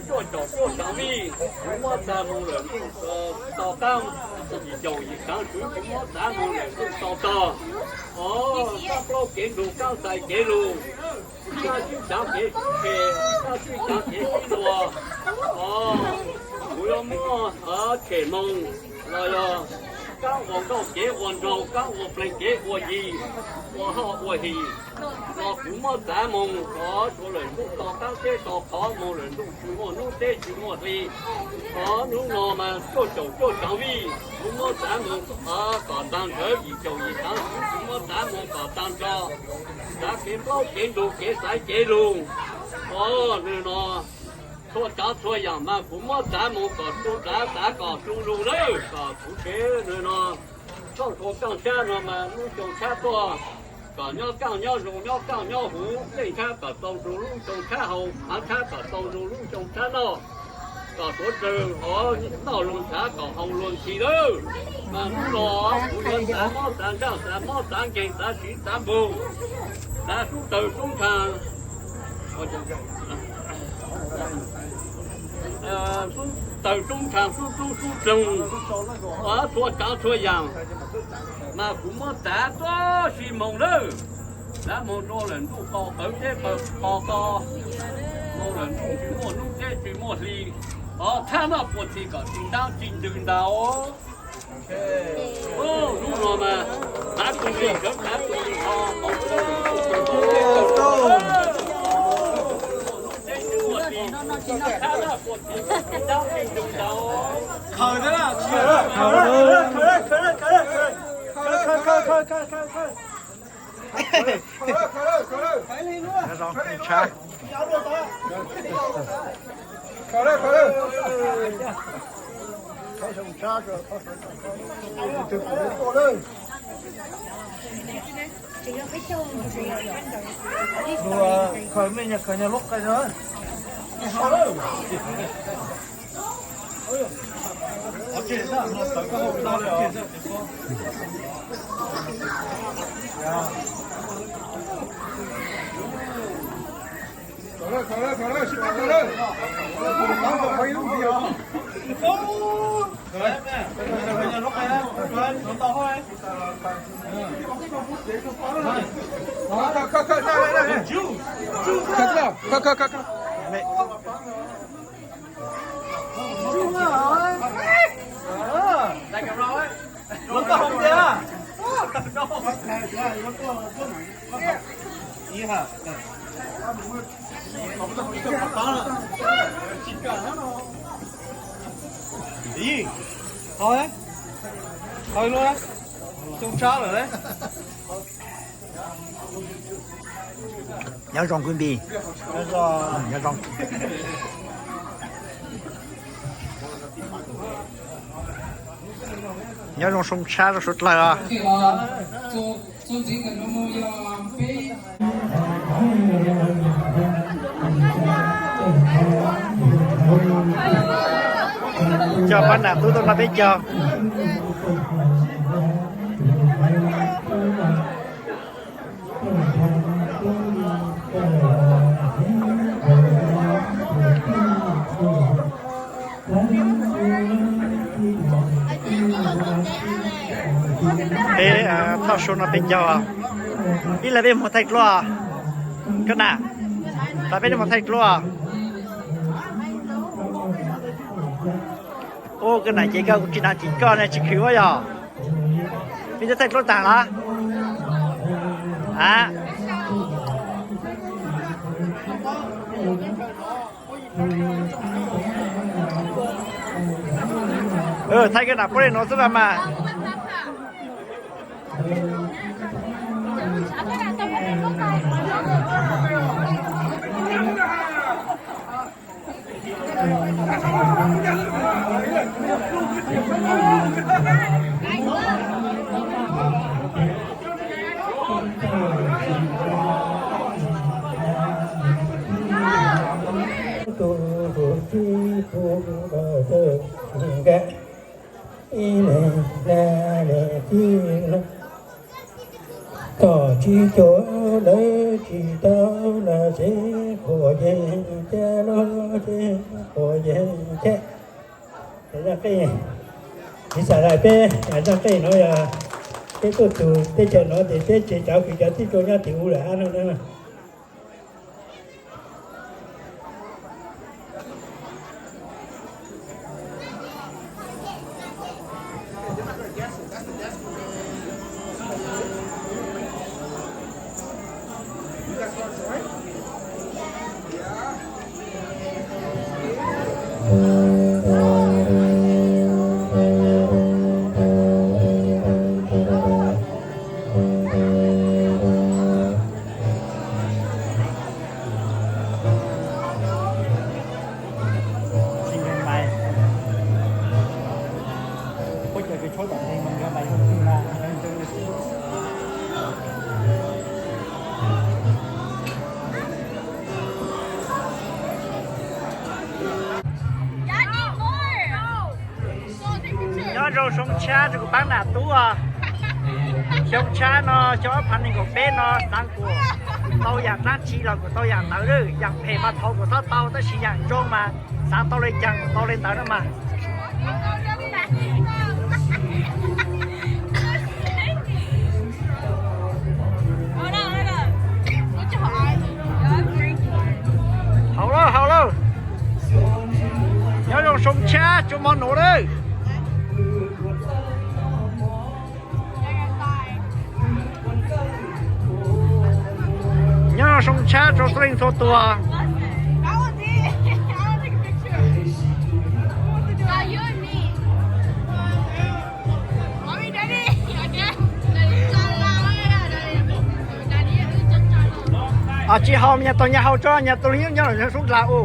Cuaj caum cuaj tsav vij, kuv muab txav mus lawm ntuj to taab, yim caum yim tsav tswv, kuv muab txav mus lawm ntuj to tog. Os, kaab plaub kev nrug, kaab xais kev lug, kaab tsib tsav kev tshem, kaab tsib tsav kev sib luas. Os, kuv yuav muab tshem moog los yog kaab ua nkauj kev ua nraug, kaab ua pleeg kev ua yi, ua hoj ua him, los kuv muab txav moog, os, suav lawm ntuj to taab teb to qhov, moog lawm ntuj tsis muaj nub, teb tsis muaj hli. Os, nub no mas cuaj caum cuaj tsav vij, kuv muab txav moog kom taag nrho, yim caum yim tsav tswv, kuv muab txav moog kom taag nrho, txav kev plaub kev nrug, kev xaiv kev lug. Os, nwg no txhua tsav txhua yaam mas kuv muab txav moog kom tsu, txav, txav kom tsu lug lawm, kom kuv tsev nwg no txhob txhua kaaj tshab no mas lub xyoo tshab tuaj, kom nyob kaaj nyob zoo, nyob kaaj nyob huv, yeej tshab kom tau zoo lub xyoo tshab hau, haav tshab kom tau zoo lub xyoo tshab noj, kom suav dlawg hov noj luag ntshav kom haus luag ntxhi lawm. Mas hnub no kuv yuav txav mob txav ntsaj, txav mob txav nkeeg, txav siv txav npug, txav sub tawg sub ntsha, sub tawg sub ntsha, sub tub sub tloog, txhua tsav txhua yaam mas kuv muab txav tuab si moog lawm. Txav moog rua lawm ntuj to, qawv teb qawv qho to, moog lawm ntuj tsis muaj nub, teb tsis muaj hli, hov txhab noj puas txhis kom tsis ntaub tsis ntws ntag. Hnub no mas txav tug li, txav tug li ho, txhab noj puas txhis kom tsis ntaub tsis ntws ntag. Nyob zoo tshab. Khaws me nyuag, khaws nyuag lub qe no. Ib, qhov, qhov lub, xyoo tshab lawm. Nyob zoo kwv Npis. Nyob zoo. Nyob zoo xyoo tshab rau suav dlawg os. Coj pab nam tub tuaj noj peb caug. Peb thauj su no peb caug, ib leeg peb mus thaij duab. Koj nam, peb mus thaij duab. Ub, koj nam ces koj kuv tsis nam tim koj ne, tsis khwv ua yog. Peb twb thaij duab tag los. A, thaij koj nam puab li no xwb mas. Tom tsis cuag Lawv tsis tau los seb quas yeej thiab, los seb quas yeej thiab. Zaj qeej, tsis xam lawm peb zaj qeej no yog peb tuaj txug teb chaws no ces peb tsev cov kwv cov tij tuaj nyob tim ub lawm hab no. Nyob zoo Soo Tshab, kuv paab nam tub os. Xyoo tshab no, xyoo ob phav nees nkaum peb no, xaav kuas tau yaam dlaab tsi los kuas tau yaam ntawd lawm. Yaam phem mas thov kuas txhob tau, tab sis yaam zoo mas xaav tau le caag kuas tau le ntawd na mas. Haus lauj, haus lauj. Nyob zoo Soo Tshab, tsuas mog nuav lawm. Nyob zoo Soo Tshab rau txhua leej txhua tus. Tsis haus, nyag tau nyag haus tso, nyag tau li nyob los sub dlaag u.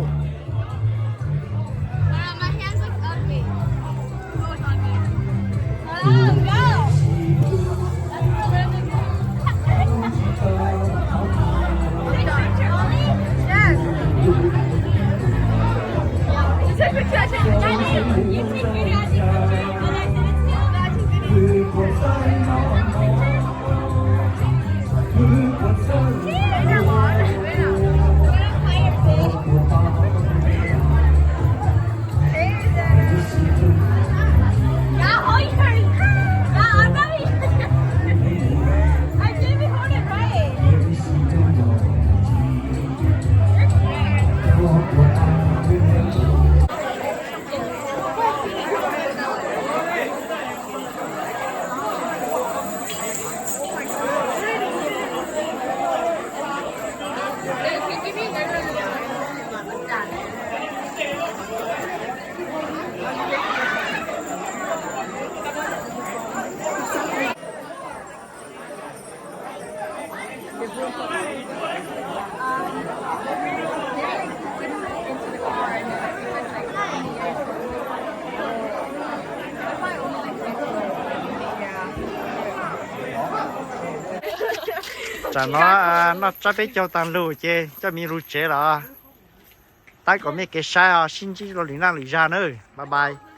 Tsam no noj tsab peb caug taag lug ces coj me lug tsev los. Tab kom mej kev saib os, sib ntsib rau lwm naj lwm zag nawb. Bye bye.